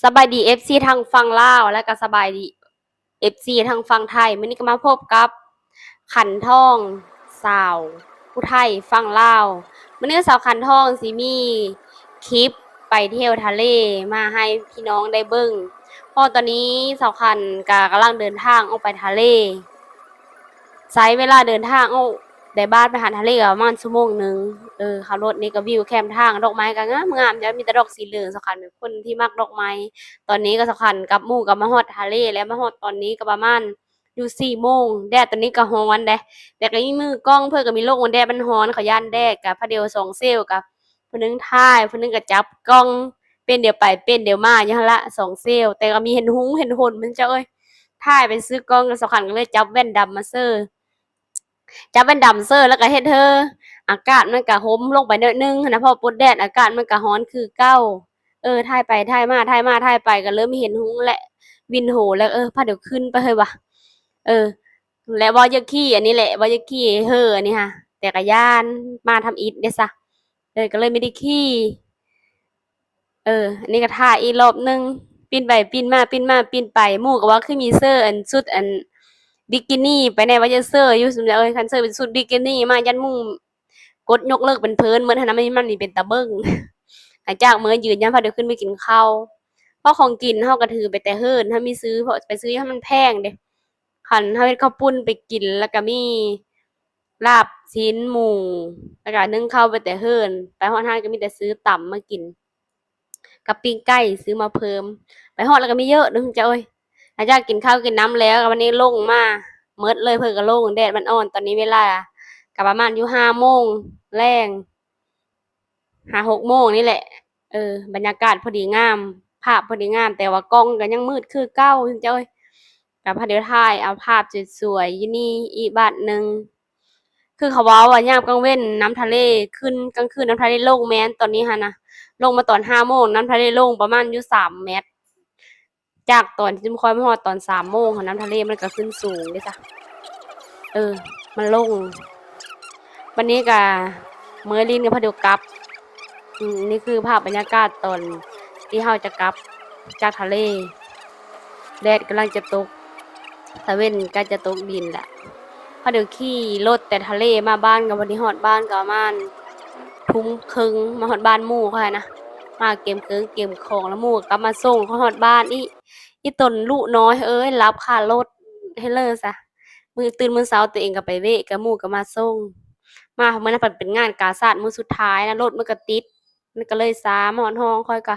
ສະບາຍດີ ເອັຟຊີ ທັງຝັ່ງລາວ ແລະກໍສະບາຍດີ ເອັຟຊີ ທັງຝັ່ງໄທ. ມື້ນີ້ກໍມາພົບກັບຂັນທອງສາວຜູ້ໄທຝັ່ງລາວ. ມື້ນີ້ສາວຂັນທອງຊິມີຄລິບໄປທ່ຽວທະເລມາໃຫ້ພີ່ນ້ອງໄດ້ເບິ່ງ ເພາະຕອນນີ້ສາວຂັນກໍກຳລັງເດີນທາງອອກໄປທະເລ. ໃຊ້ເວລາເດີນທາງອອກແຕ່ບ້ານໄປຫາທະເລກໍປະມານຊົ່ວໂມງໜຶ່ງ. ເອີ ຂັບລົດນີ້ກໍວິວແຄມທາງ ດອກໄມ້ກໍງາມໆ ແຕ່ມີແຕ່ດອກສີເຫຼືອງ. ສາວຂັນເປັນຄົນທີ່ມັກດອກໄມ້. ຕອນນີ້ກໍສາວຂັນກັບໝູ່ກໍມາຮອດທະເລແລ້ວ ມາຮອດຕອນນີ້ກໍປະມານຢູ່ສີ່ໂມງ. ແດດຕອນນີ້ກໍຮ້ອນເດ້ ແຕ່ກໍມີມືກ້ອງເພິ່ນກໍມີລົງວ່າແດດມັນຮ້ອນ ເຂົາຢ້ານແດດ. ກໍພາດຽວສອງເຊວ ກໍຜູ້ໜຶ່ງຖ່າຍ ຜູ້ໜຶ່ງກໍຈັບກ້ອງ ເປັນດຽວໄປເປັນດຽວມາຢູ່ຫັ້ນລະ ສອງເຊວ. ແຕ່ກໍມີເຫັນຮຸງເຫັນຫົນມັນເຈົ້າເອີຍ. ຖ່າຍໄປຊື້ກ້ອງ ສາວຂັນກໍເລີຍຈັບແວ່ນດຳມາເຊີ ຈັບແວ່ນດຳເຊີ ແລ້ວກໍເຮັດໃຫ້ອາກາດມັນກໍຮົ່ມລົງໄປໜ້ອຍໜຶ່ງຫັ້ນນະ ເພາະປົດແດດອາກາດມັນກໍຮ້ອນຄືເກົ່າ. ເອີ ຖ່າຍໄປຖ່າຍມາ ຖ່າຍມາຖ່າຍໄປ ກໍເລີ່ມເຫັນຮຸງແລະ ວິນໂຫແລ້ວ. ເອີ ພາດຽວຂຶ້ນໄປເຮີ້ຍວ່າ ເອີ ແລະເວົ້າຢາກຂີ່ອັນນີ້ແຫຼະ ເວົ້າຢາກຂີ່ເຮີ້ອັນນີ້ຫາ ແຕ່ກໍຢ້ານ ມາທຳອິດເດ້ຊະ. ເອີ ກໍເລີຍບໍ່ໄດ້ຂີ່. ເອີ ອັນນີ້ກໍຖ່າຍອີກລອບໜຶ່ງ ປິ່ນໄປປິ່ນມາ ປິ່ນມາປິ່ນໄປ. ໝູ່ກໍວ່າຄືມີເສື້ອອັນ ຊຸດອັນບິກິນີໄປແດ່ ວ່າຢາກເສື້ອຢູ່ ຊຸມເອີຍ. ຄັນເສື້ອເປັນຊຸດບິກິນີມາ ຢ້ານໝູ່ກົດຍົກເລີກເປັນເພີນໝົດຫັ້ນນະ ມັນ ມັນນີ້ເປັນຕາເບິ່ງ. ຫຼັງຈາກເມືອຢືນ ຢ້ານພາດຽວຂຶ້ນໄປກິນເຂົ້າ ເພາະຂອງກິນເຮົາກໍຖືໄປແຕ່ເຮືອນ ເຮົາມີຊື້ ເພາະໄປຊື້ໃຫ້ມັນແພງເດ້. ຄັນເຮົາເຮັດເຂົ້າປຸ້ນໄປກິນ ແລ້ວກໍມີລາບຊີ້ນໝູ ແລ້ວກໍໜຶ້ງເຂົ້າໄປແຕ່ເຮືອນ ໄປຮອດຮ້ານກໍມີແຕ່ຊື້ຕຳມາກິນ ກັບປີ້ງໄກ່ຊື້ມາເພີ່ມ. ໄປຮອດແລ້ວກໍມີເຍອະເດີເຈົ້າເອີຍ. ຫຼັງຈາກກິນເຂົ້າກິນນ້ຳແລ້ວ ກໍບັດນີ້ລົງມາໝົດເລີຍ ເພິ່ນກໍລົງ ແດດມັນອ່ອນ. ຕອນນີ້ເວລາກໍປະມານຢູ່ຫ້າໂມງແລງ ຫ້າຫົກໂມງນີ້ແຫຼະ. ເອີ ບັນຍາກາດພໍດີງາມ ພາບພໍດີງາມ ແຕ່ວ່າກ້ອງກໍຍັງມືດຄືເກົ່າເຈົ້າເອີຍ. ກໍພາດຽວຖ່າຍເອົາພາບສວຍໆຢູ່ນີ້ອີກບາດໜຶ່ງ. ຄືເຂົາເວົ້າວ່າຍາມກາງເວັນນ້ຳທະເລຂຶ້ນ ກາງຄືນນ້ຳທະເລລົງ. ແມ່ນ ຕອນນີ້ຫັ້ນນະ ລົງມາຕອນຫ້າໂມງ ນ້ຳທະເລລົງປະມານຢູ່ສາມແມັດ. ຈາກຕອນທີ່ຈຸມຄ່ອຍມາຮອດຕອນສາມໂມງຫັ້ນ ນ້ຳທະເລມັນກໍຂຶ້ນສູງເດ້ຊະ. ເອີ ມັນລົງ. ບັດນີ້ກໍເມືອຫຼິ້ນກັບພາດຽວກັບ. ອືມ ນີ້ຄືພາບບັນຍາກາດຕອນທີ່ເຮົາຈະກັບຈາກທະເລ. ແດດກຳລັງຈະຕົກ ຕາເວັນໃກ້ຈະຕົກດິນແລ້ວ. ພາດຽວຂີ່ລົດແຕ່ທະເລມາບ້ານ ກໍບໍ່ໄດ້ຮອດບ້ານ ກໍປະມານທຸ່ມເຄິ່ງ ມາຮອດບ້ານໝູ່ຂ້ອຍນະ. ມາເກັບເຄື່ອງເກັບຂອງ ແລ້ວໝູ່ກໍກັບມາສົ່ງຂ້ອຍຮອດບ້ານອີກ. ອີຕົນລູກນ້ອຍເອີຍ ຫຼັບຄາລົດໃຫ້ເລີຍຊະ. ມື້ ຕື່ນມື້ເຊົ້າຕົວເອງກໍໄປເວະ ກັບໝູ່ກໍມາສົ່ງ. ມາມື້ນັ້ນພັດເປັນງານກາຊາດມື້ສຸດທ້າຍນະ ລົດມັນກໍຕິດ ມັນກໍເລີຍຊ້າ. ມາຮອດຫ້ອງຂ້ອຍກໍ